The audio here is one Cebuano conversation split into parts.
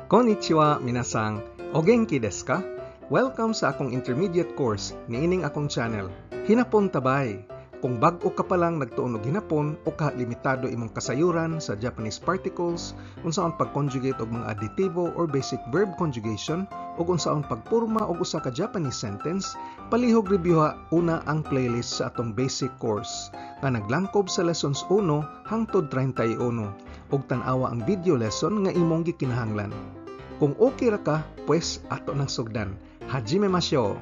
Konnichiwa, minasan. O genki desu ka? Welcome sa akong intermediate course niining akong channel. Hinapon tabay. Kung bag-o ka pa lang nagtuon og hinapon o ka limitado imong kasayuran sa Japanese particles, unsaon pag-conjugate og mga adjektibo or basic verb conjugation, ug unsaon pagporma og usa ka Japanese sentence, palihog reviewha una ang playlist sa atong basic course nga naglangkob sa lessons 1 hangtod 31 ug tan-awa ang video lesson nga imong gikinahanglan. Kung okay ra ka, pues ato nang sugdan. Hajime mashou!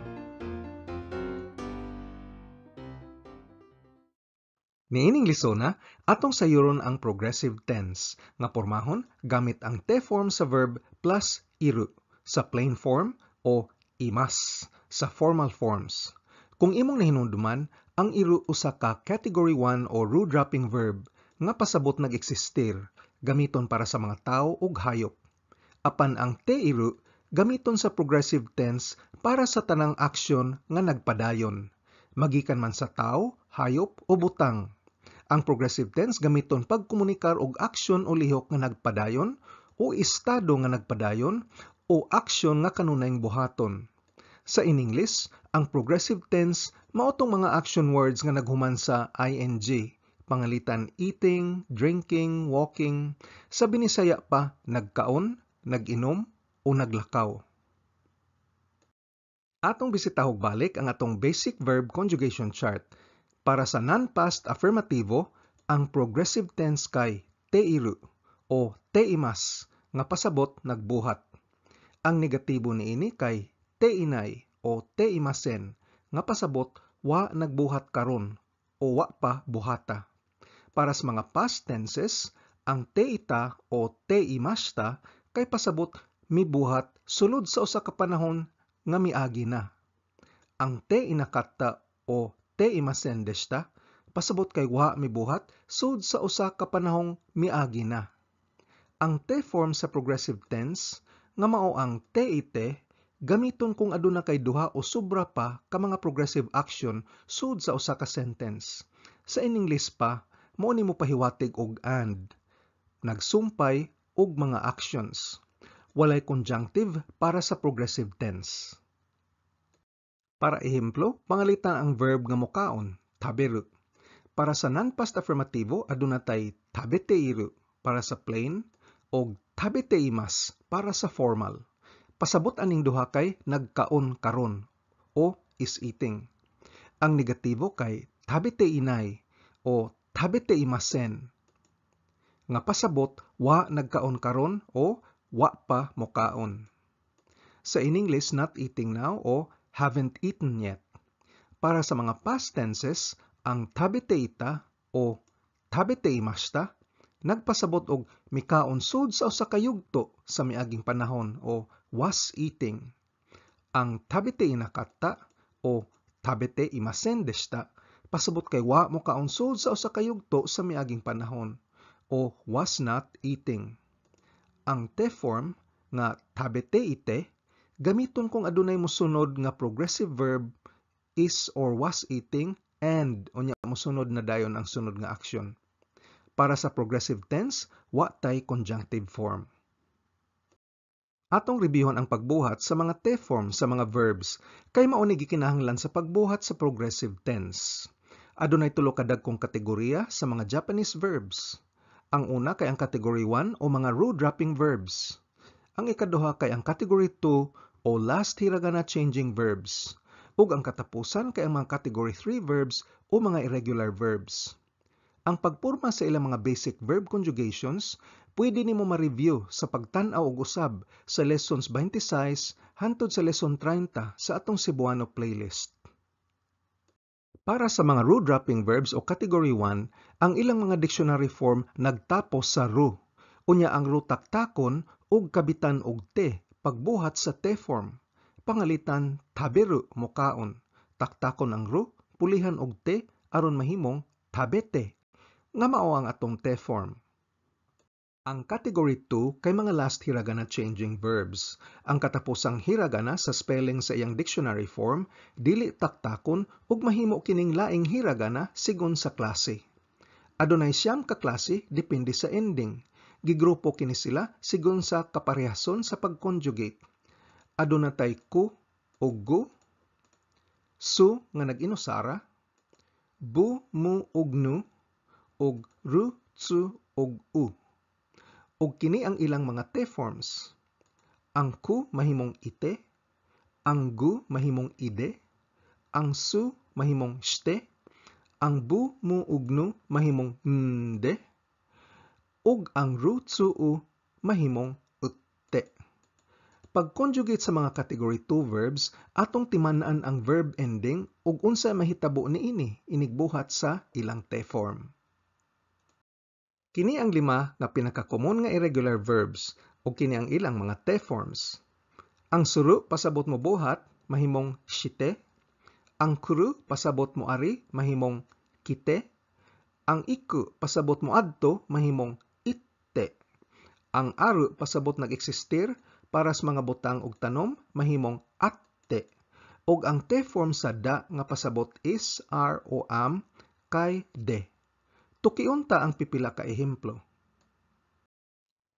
Niining lisona, atong sayuron ang progressive tense nga pormahon gamit ang te form sa verb plus iru sa plain form o imas sa formal forms. Kung imong nahinumduman, ang iru usa ka category 1 o ru-dropping verb nga pasabot nag-eksistir, gamiton para sa mga tawo ug hayop. Apan ang te iru gamiton sa progressive tense para sa tanang aksyon nga nagpadayon, magikan man sa tawo, hayop o butang. Ang progressive tense gamiton pagkomunikar og aksyon o lihok nga nagpadayon o estado nga nagpadayon o aksyon nga kanunayng buhaton. Sa English, ang progressive tense mao tong mga action words nga naghuman sa ing, pangalitan eating, drinking, walking, sa Binisaya pa nagkaon, nag-inom o naglakaw. Atong bisitahog balik ang atong basic verb conjugation chart. Para sa non-past affirmativo, ang progressive tense kay te-iru o te-imas nga pasabot nagbuhat. Ang negatibo niini kay te-inay o te-imasen nga pasabot wa nagbuhat karon o wa pa buhata. Para sa mga past tenses, ang te-ita o te-imashita kay pasabot mibuhat sulod sa usa ka panahon nga miagi na. Ang te-inakatta o te-imasen deshita pasabot kay wa mibuhat sud sa usa ka panahong miagi na. Ang te form sa progressive tense nga mao ang te-ite gamiton kung aduna kay duha o sobra pa ka mga progressive action sud sa usa ka sentence. Sa English pa, mao ni mopahiwatig og and, nagsumpay og mga actions. Walay conjunctive para sa progressive tense. Para ehemplo, pangalitan ang verb nga mokaon, taberu. Para sa non-past affirmativo, aduna tay tabeteiru para sa plain og tabeteimasu para sa formal. Pasabot aning duha kay nagkaon karon o is eating. Ang negatibo kay tabeteinai o tabeteimasen nga pasabot wa nagkaon karon o wa pa mokaon. Sa in English, not eating now o haven't eaten yet. Para sa mga past tenses, ang tabeteita o tabeteimashita nagpasabot og mikaon sud sa usa ka yugto sa miaging panahon o was eating. Ang tabeteinakatta o tabeteimasen deshita pasabot kay wa mokaon sud sa usa ka yugto sa miaging panahon o was not eating. Ang te form nga tabeteite gamiton kung adunay mosunod nga progressive verb is or was eating and unya mosunod na dayon ang sunod nga aksyon. Para sa progressive tense, wa tay conjunctive form. Atong reviewon ang pagbuhat sa mga te form sa mga verbs kay mao ni gikinahanglan sa pagbuhat sa progressive tense. Adunay tulo ka dagkong kategorya sa mga Japanese verbs. Ang una kay ang category 1 o mga ru-dropping verbs. Ang ikaduha kay ang category 2 o last hiragana changing verbs. Ug ang katapusan kay ang mga category 3 verbs o mga irregular verbs. Ang pagporma sa ilang mga basic verb conjugations pwede nimo ma-review sa pagtan-aw og usab sa lessons 26 hantod sa lesson 30 sa atong Cebuano playlist. Para sa mga ru-dropping verbs o category 1, ang ilang mga dictionary form nagtapos sa ru. Unya ang ru taktakon ug kabitan og te pagbuhat sa te form. Pangalitan taberu mokaon. Taktakon ang ru, pulihan og te aron mahimong tabete nga mao ang atong te form. Ang category 2 kay mga last hiragana changing verbs. Ang katapusang hiragana sa spelling sa iyang dictionary form dili taktakon ug mahimo kining laing hiragana sigon sa klase. Adunay 9 ka klase depende sa ending. Gigrupo kini sila sigon sa kaparehason sa pag-conjugate. Aduna tay ku o gu, su nga nag-inusara, bu, mu ug nu, ug ru, tsu ug u. Ug kini ang ilang mga te forms. Ang ku mahimong ite, ang gu mahimong ide, ang su mahimong shite, ang bu, mu ug nu mahimong nde, ug ang ru, tsu, u mahimong utte. Pag-conjugate sa mga category 2 verbs, atong timan-an ang verb ending ug unsa mahitabo niini inigbuhat sa ilang te form. Kini ang lima nga pinakakomon nga irregular verbs ug kini ang ilang mga te forms. Ang suru pasabot mo buhat mahimong shite, ang kuru pasabot mo ari mahimong kite, ang iku pasabot mo adto mahimong itte. Ang aru pasabot nag-eksistir para sa mga butang ug tanom mahimong atte. Ug ang te form sa da nga pasabot is, are o am kay de. Tukion ta ang pipila ka ehemplo.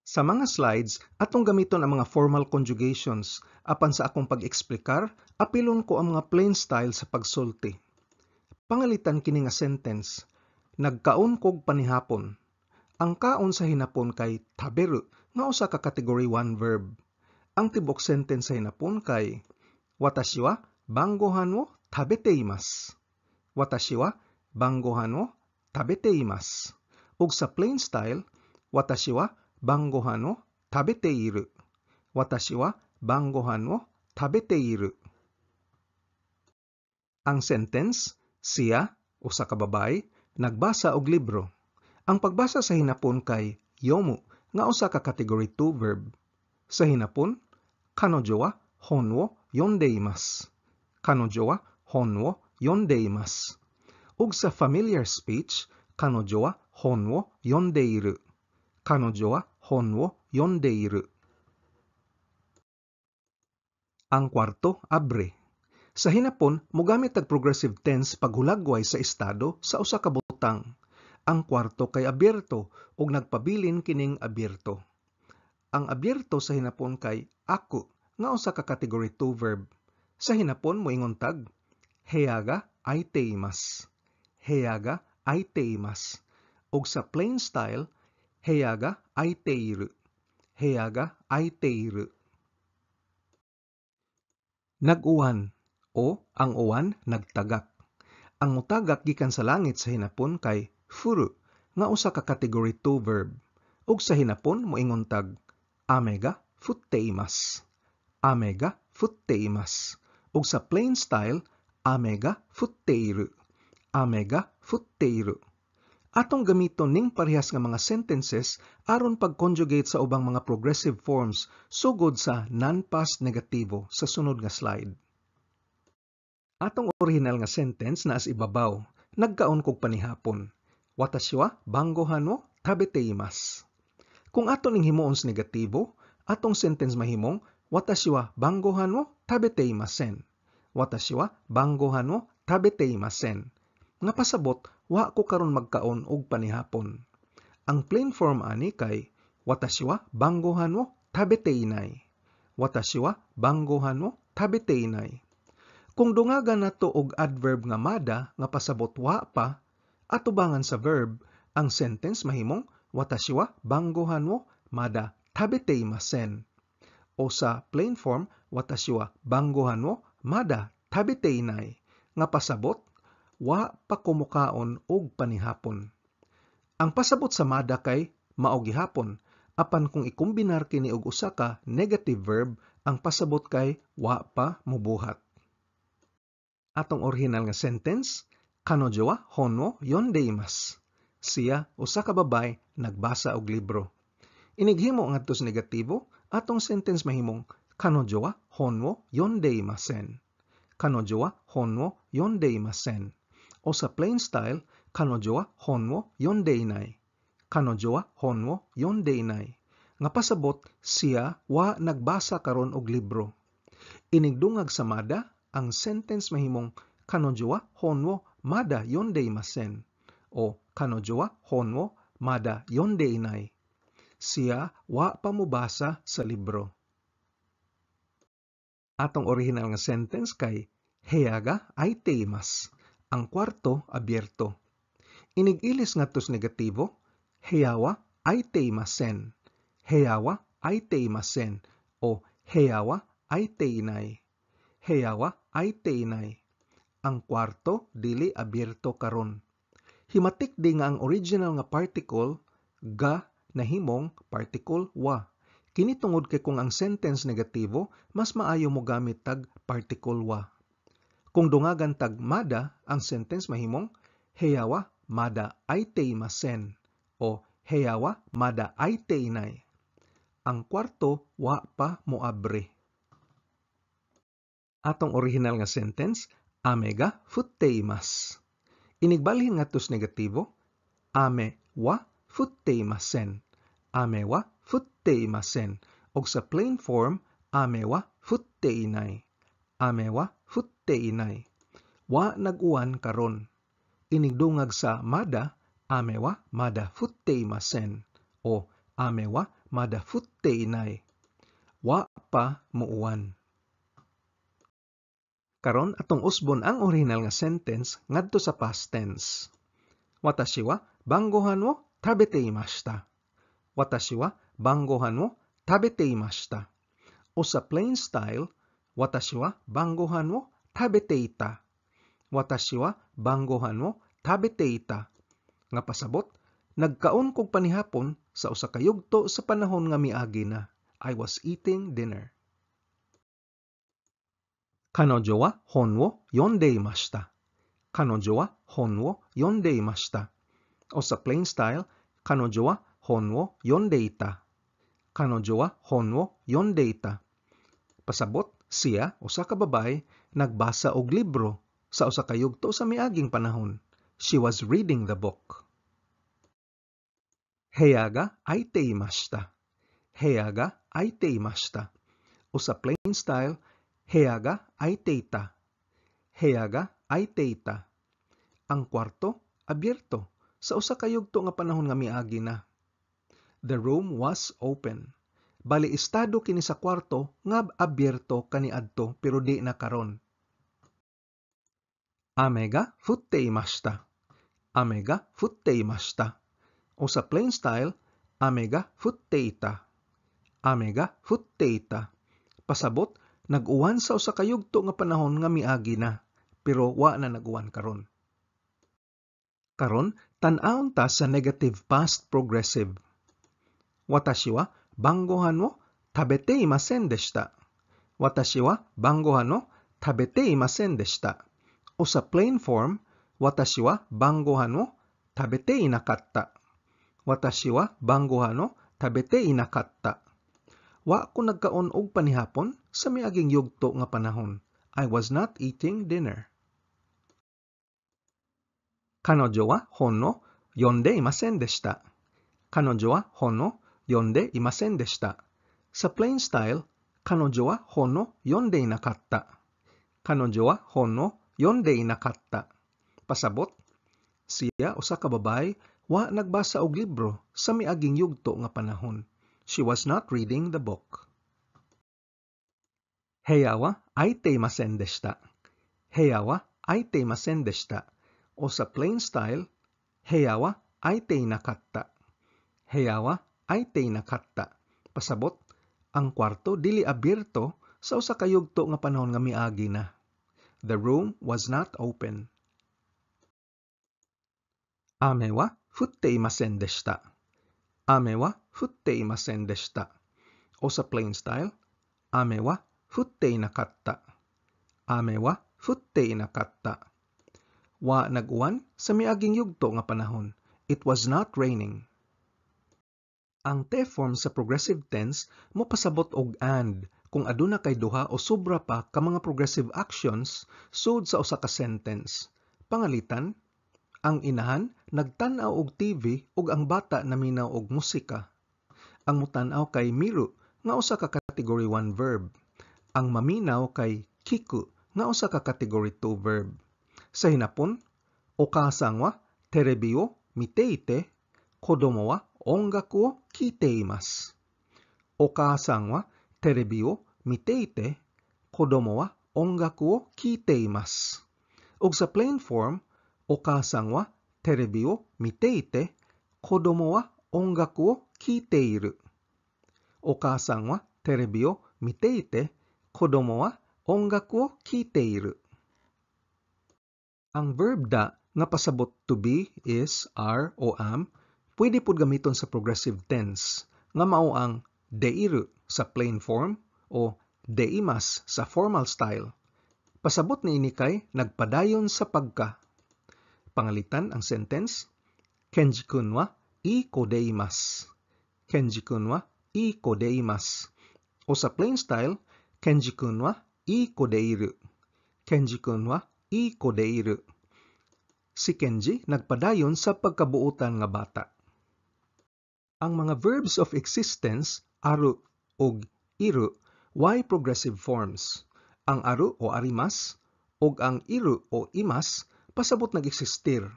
Sa mga slides, atong gamiton ang mga formal conjugations, apan sa akong pag-eksplikar, apilon ko ang mga plain style sa pagsulti. Pangalitan kini nga sentence, "Nagkaon kog panihapon." Ang kaon sa Hinapon kay taberu, nga usa ka category 1 verb. Ang tibuok sentence sa Hinapon kay "Watashi wa bangohan wo tabete imasu. Watashi wa bangohan wo tabete imasu." Ug sa plain style, "Watashi wa bangohan wo tabete iru. Watashi wa bangohan wo tabete iru." Ang sentence, siya, usa ka babaye, nagbasa og libro. Ang pagbasa sa Hinapon kay yomu, nga usa ka category 2 verb. Sa Hinapon, "Kanojo wa hon wo yonde imasu. Kanojo wa hon wo yonde imasu." Ug sa familiar speech, "Kanojo wa hon wo yonde iru. Kanojo wa hon wo yonde iru." Ang kwarto abre. Sa Hinapon, mogamit og progressive tense paghulagway sa estado sa usa ka butang. Ang kwarto kay abierto ug nagpabilin kining abierto. Ang abierto sa Hinapon kay aku, nga usa ka category 2 verb. Sa Hinapon moingon tag, "Heya ga aite imasu. Heya ga aite imasu." Ug sa plain style, "Heya ga aite iru. Heya ga aite iru." Nag-uwan o ang uwan nagtagak. Ang motagak gikan sa langit sa Hinapon kay furu, nga usa ka category 2 verb. Ug sa Hinapon moingon tag, "Ame ga futte imasu. Ame ga futte imasu." Ug sa plain style, "Ame ga futte iru. Ame ga futte iru." Atong gamiton ning parehas nga mga sentences aron pag-conjugate sa ubang mga progressive forms sugod sa non-past negatibo sa sunod nga slide. Atong orihinal nga sentence naa sa ibabaw, "Nagkaon kog panihapon." "Watashi wa bangohan wo tabete imasu." Kung ato ning himuon sa negatibo, atong sentence mahimong "Watashi wa bangohan wo tabete imasen. Watashi wa bangohan wo tabete imasen." Nga pasabot, wa ko karon magkaon og panihapon. Ang plain form ani kay "Watashi wa bangohan wo tabete inai. Watashi wa bangohan wo tabete inai." Kung dungagan nato og adverb nga mada nga pasabot wa pa, atubangan sa verb, ang sentence mahimong "Watashi wa bangohan wo mada tabete imasen." O sa plain form, "Watashi wa bangohan wo mada tabete inai." Nga pasabot, wa pa ko mokaon og panihapon. Ang pasabot sa mada kay mao gihapon, apan kung ikombinar kini og usa ka negative verb, ang pasabot kay wa pa mobuhat. Atong orihinal nga sentence, "Kanojo wa hon wo yonde imasu." Siya, usa ka babaye, nagbasa og libro. Inighimo ngadto sa negatibo, atong sentence mahimong "Kanojo wa hon wo yonde imasen. Kanojo wa hon wo yonde imasen." O sa plain style, "Kanojo wa hon wo yonde inai. Kanojo wa hon wo yonde inai." Nga pasabot, siya wa nagbasa karon og libro. Inigdungag sa mada, ang sentence mahimong "Kanojo wa hon wo mada yonde imasen." O "Kanojo wa hon wo mada yonde inai." Siya wa pa mobasa sa libro. Atong orihinal nga sentence kay 部屋が空いています. Ang kwarto abyerto. Inig-ilis ngadto sa negatibo, 部屋は空いていません. 部屋は空いていません o 部屋は空いていない. 部屋は空いていない. Ang kwarto dili abyerto karon. Himatik di nga ang original nga particle が nahimong particle は. Kini tungod kay kung ang sentence negatibo, mas maayo mogamit tag particle は. Kung dungagan tag まだ, ang sentence mahimong 部屋はまだ空いていません o 部屋はまだ空いていない. Ang kwarto wa pa moabre. Atong orihinal nga sentence, 雨が降っています. Inigbalhin ngadto sa negatibo, 雨は降っていません. 雨は降っていません. Og sa plain form, 雨は降っていない. 雨は降っていない. Wa nag-uwan karon. Inigdungag sa まだ, 雨はまだ降っていません o 雨はまだ降っていない. Wa pa muuwan. Karon atong usbon ang orihinal nga sentence ngadto sa past tense. 私は晩ご飯を食べていました. 私は晩ご飯を食べていました. O sa plain style, 私は晩ご飯を食べていた. 私は晩ご飯を食べていた. Nga pasabot, nagkaon kog panihapon sa usa ka yugto sa panahon nga miagi na. I was eating dinner. 彼女は本を読んでいました。彼女は本を読んでいました。O sa plain style, 彼女は本を読んでいた。彼女は本を読んでいた. Pasabot, siya, usa ka babae, nagbasa og libro sa usa ka yugto sa miaging panahon. She was reading the book. 部屋が空いていました。部屋が空いていました。O sa plain style, 部屋が空いていた。部屋が空いていた. Ang kwarto, abyerto, sa usa ka yugto nga panahon nga miagi na. The room was open. Bali estado kini sa kwarto nga abyerto kaniadto pero di na karon. 雨が降っていました。雨が降っていました。O sa plain style, 雨が降っていた。雨が降っていた. Pasabot, nag-uwan sa usa ka yugto nga panahon nga miagi na, pero wa na nag-uwan karon. Karon, tan-awon ta sa negative past progressive. 私は晩ご飯を食べていませんでした。私は晩ご飯を食べていませんでした。O sa plain form, 私は晩ご飯を食べていなかった。私は晩ご飯を食べていなかった。Wa ko nagkaon og panihapon sa miaging yugto nga panahon. I was not eating dinner. 彼女は本を読んでいませんでした。彼女は本を読んでいませんでした。Sa plain style, 彼女は本を読んでいなかった。彼女は本を読んでいなかった。Pasabot, siya, usa ka babae, wa nagbasa og libro sa miaging yugto nga panahon. She was not reading the book. 部屋は空いていませんでした。部屋は空いていませんでした。O sa plain style, 部屋は空いていなかった。部屋は空いていなかった. Pasabot, ang kwarto dili abyerto sa usa ka yugto nga panahon nga miagi na. The room was not open. 雨は降っていませんでした。雨は降っていませんでした。O sa plain style, 雨は降っていなかった。雨は降っていなかった。Wa nag-uwan sa miaging yugto nga panahon. It was not raining. Ang te form sa progressive tense mopasabot og "and" kung aduna kay duha o sobra pa ka mga progressive actions sud sa usa ka sentence. Pangalitan, ang inahan nagtan-aw og TV ug ang bata naminaw og musika. Ang mutan-aw kay 見る nga usa ka category 1 verb. Ang maminaw kay 聞く nga usa ka category 2 verb. Sa hinapon, お母さんはテレビを見ていて、子供は音楽を聞いています。お母さんはテレビを見ていて、子供は音楽を聴いています。Ug sa plain form, お母さんはテレビを見ていて、子供は音楽を聴いている。お母さんはテレビを見ていて、子供は音楽を聴いている。Ang verb だ nga pasabot to be, is, are, o am, pwede pud gamiton sa progressive tense, nga mao ang でいる sa plain form o でいます sa formal style. Pasabot niini kay nagpadayon sa pagka. Pangalitan ang sentence, ケンジくんはいい子でいます。ケンジくんはいい子でいます。O sa plain style, ケンジくんはいい子でいる。ケンジくんはいい子でいる。Si Kenji nagpadayon sa pagkabuotan nga bata. Ang mga verbs of existence, ある ug いる, way progressive forms. Ang ある o あります ug ang いる o います pasabot nag-existir.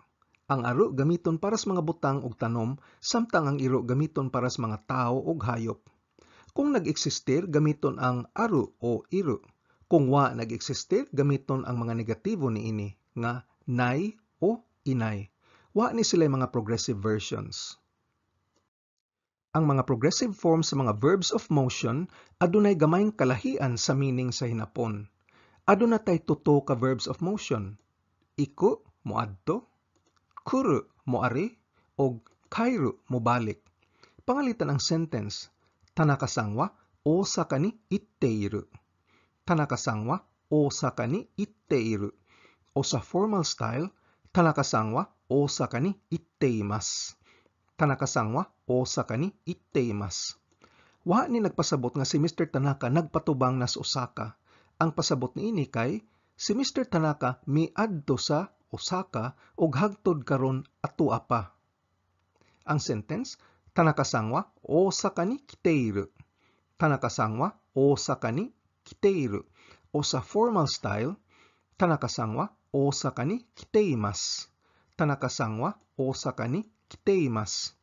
Ang ある gamiton para sa mga butang ug tanom, samtang ang いる gamiton para sa mga tawo ug hayop. Kung nag-existir, gamiton ang ある o いる. Kung wa nag-existir, gamiton ang mga negatibo niini nga ない o いない. Wa ni sila mga progressive versions. Ang mga progressive forms sa mga verbs of motion adunay gamayng kalahian sa meaning sa hinapon. Aduna tay tuto ka verbs of motion. 行く moadto, 来る moari, og 帰る mobalik. Pangalitan ang sentence, 田中さんは大阪に行っている。田中さんは大阪に行っている。O sa formal style, 田中さんは大阪に行っています。田中さんは大阪に行っています。Wa ni nagpasabot nga si Mr. Tanaka nagpatubang na sa Osaka. Ang pasabot niini kay si Mr. Tanaka miadto sa Osaka ug hangtod karon atua pa. Ang sentence, 田中さんは大阪に来ている。田中さんは大阪に来ている。O sa formal style, 田中さんは大阪に来ています。田中さんは大阪に来ています。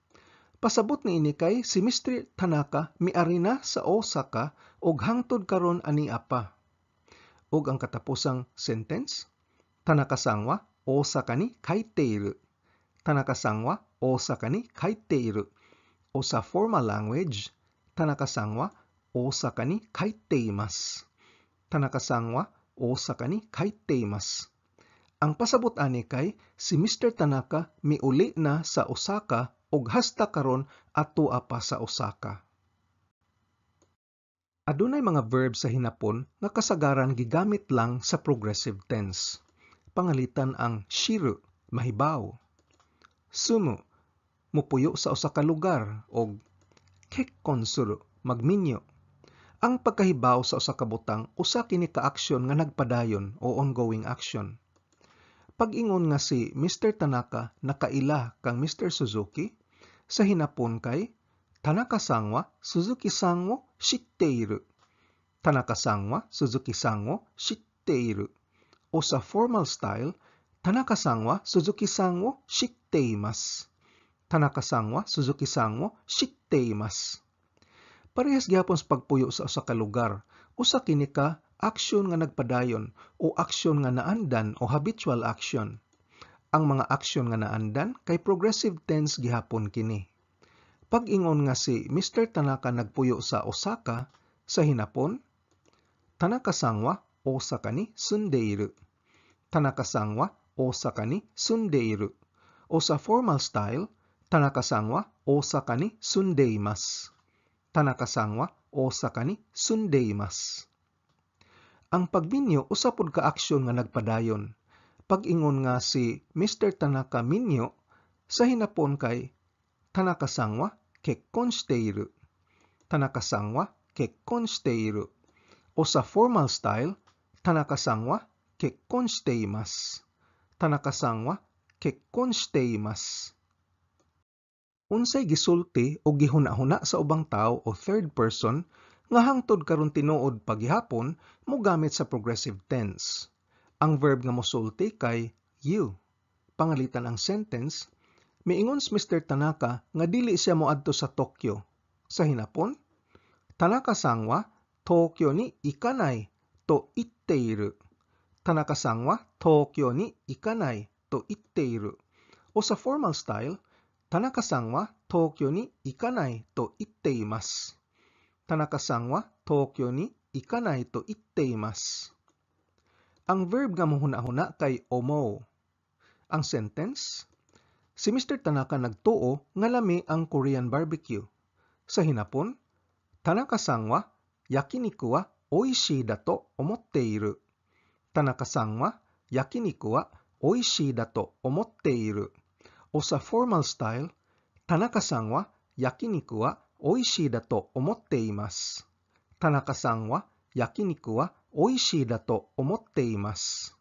Pasabot niini kay si Mr. Tanaka miari na sa Osaka ug hangtod karon ania pa. Ug ang katapusang sentence, 田中さんは大阪に帰っている。田中さんは大阪に帰っている。O sa formal language, 田中さんは大阪に帰っています。田中さんは大阪に帰っています。Ang pasabot ani kay si Mr. Tanaka miuli na sa Osaka ug hasta karon atua pa sa Osaka. Adunay mga verbs sa hinapon nga kasagaran gigamit lang sa progressive tense. Pangalitan ang 知る, mahibaw. 住む, mupuyo sa usa ka lugar, og 結婚する, magminyo. Ang pagkahibaw sa usa ka butang usa kini ka aksyon nga nagpadayon o ongoing action. Pag-ingon nga si Mr. Tanaka nakaila kang Mr. Suzuki, sa hinapon kay 田中さんは鈴木さんを知っている。田中さんは鈴木さんを知っている。O sa formal style, 田中さんは鈴木さんを知っています。田中さんは鈴木さんを知っています。Parehas gihapon sa pagpuyo sa usa ka lugar. Usa kini ka aksyon nga nagpadayon o aksyon nga naandan o habitual action. Ang mga aksyon nga naandan kay progressive tense gihapon kini. Pag-ingon nga si Mr. Tanaka nagpuyo sa Osaka, sa hinapon, 田中さんは大阪に住んでいる。田中さんは大阪に住んでいる。O sa formal style, 田中さんは大阪に住んでいます。田中さんは大阪に住んでいます。Ang pagminyo usa pod ka aksyon nga nagpadayon. Pag-ingon nga si Mr. Tanaka minyo, sa hinapon kay 田中さんは結婚している。田中さんは結婚している。O sa formal style, 田中さんは結婚しています。田中さんは結婚しています。Unsay gisulti o gihuna-huna sa ubang tawo o third person nga hangtod karon tinuod pa gihapon mogamit sa progressive tense. Ang verb nga mosulti kay 言う. Pangalitan ang sentence, Miingon si Mr. Tanaka nga dili siya moadto sa Tokyo. Sa Hinapon, Tanaka-san wa Tokyo ni ikanai to itteiru. Tanaka-san wa Tokyo ni ikanai to itteiru. O sa formal style, Tanaka-san wa Tokyo ni ikanai to itteimasu. Tanaka-san wa Tokyo ni ikanai to itteimasu. Ang verb nga mohuna-huna kay omou. Ang sentence, si Mr. Tanaka nagtuo nga lami ang Korean barbecue. Sa Hinapon, Tanaka-san wa yakiniku wa oishii da to omotteiru. Tanaka-san wa yakiniku wa oishii da to omotteiru. O sa formal style, Tanaka-san wa yakiniku wa oishii da to omotteimasu. Tanaka-san wa yakiniku wa oishii da to omotteimasu.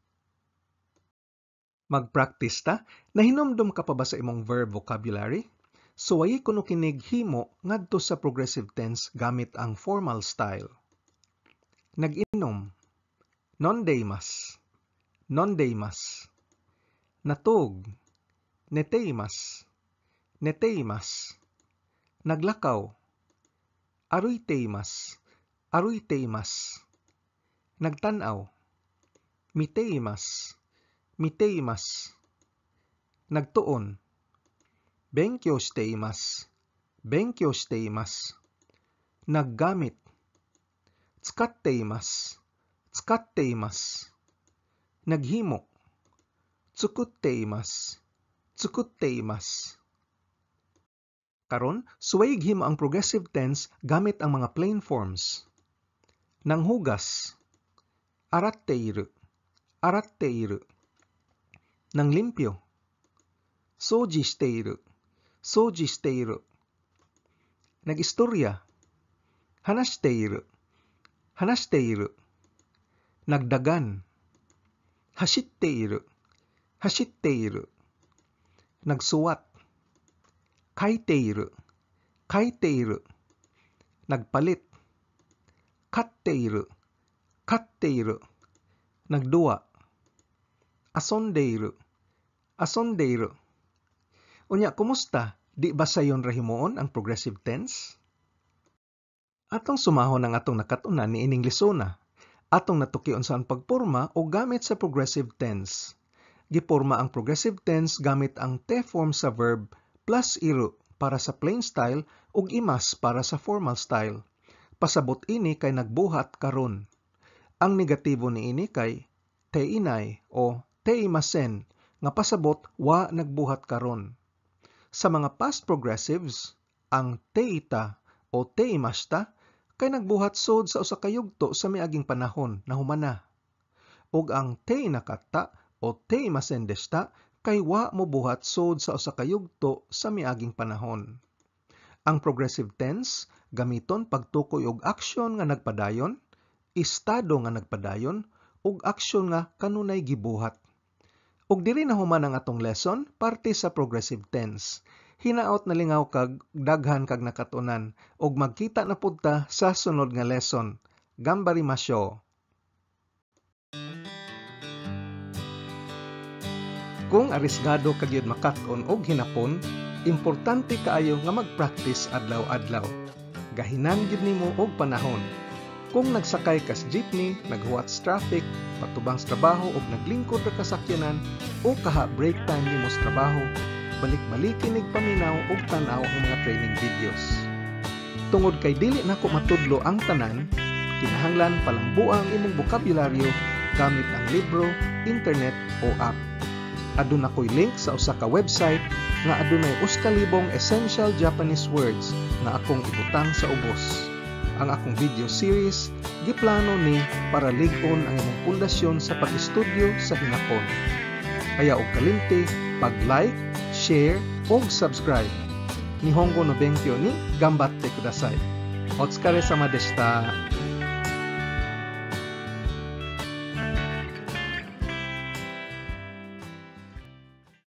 Mag-practice ta, nahinomdom ka pa ba sa imong verb vocabulary? Suwayi kuno kinig himo ngadto sa progressive tense gamit ang formal style. Nag-inom, nondeimasu, nondeimasu. Natug, neteimasu, neteimasu. Naglakaw, aruiteimasu, aruiteimasu. Nagtan-aw, miteimasu, miteimasu. Nagtuon, benkyou shiteimasu, benkyou shiteimasu. Naggamit, tsukatteimasu, tsukatteimasu. Naghimo, tsukutteimasu, tsukutteimasu. Karon, suwayig himo ang progressive tense gamit ang mga plain forms. Nanghugas, aratteiru, aratteiru. Nanglimpyo, soji shiteiru, soji shiteiru. Nagistorya, hanashiteiru, hanashiteiru. Nagdagan, hashitteiru, hashitteiru. Nagsuwat, kaiteiru, kaiteiru. Nagpalit, katteiru, katteiru. Nagduwa, asondeiru, asondeiru. Unya, kumusta? Di ba sayon ra himuon ang progressive tense? Atong sumahon ang atong nakat-unan niining lesona. Atong natuki unsa ang pagporma o gamit sa progressive tense. Giporma ang progressive tense gamit ang te form sa verb plus iru para sa plain style ug imas para sa formal style. Pasabot ini kay nagbuhat karon. Ang negatibo niini kay teinai o teimasen nga pasabot wa nagbuhat karon. Sa mga past progressives, ang teita o teimashita kay nagbuhat sod sa usa ka yugto sa miaging panahon na humana. Ug ang teinakatta o teimasen deshita kay wa mobuhat sod sa usa ka yugto sa miaging panahon. Ang progressive tense gamiton pagtukoy og aksyon nga nagpadayon, estado nga nagpadayon, ug aksyon nga kanunay gibuhat. Ug diri na human ang atong lesson parte sa progressive tense. Hinaot nalingaw kag daghan kag nakatunan ug magkita na pud ta sa sunod nga lesson. Ganbarimashou. Kung arisgado ka gyud makat-on og hinapon, importante kaayo nga mag-practice adlaw-adlaw. Gahinan gyud nimo og panahon. Kung nagsakay ka sa jeepney, naghuwat sa traffic, patubang sa trabaho og naglingkod ra ka sakyanan o kaha break time nimo sa trabaho, balik-balikin nig paminaw og tan-aw ang mga training videos. Tungod kay dili nako matudlo ang tanan, kinahanglan palambua ang imong bokabularyo gamit ang libro, internet o app. Aduna ko'y link sa usa ka website nga adunay 1,000 essential Japanese words nga akong ibutang sa ubos. Ang akong video series giplano ni para lig-on ang imong pundasyon sa pag-estudyo sa hinapon. Kaya og kalimti, pag-like, share ug subscribe. Nihongo no benkyou ni ganbatte kudasai. Otsukaresama deshita.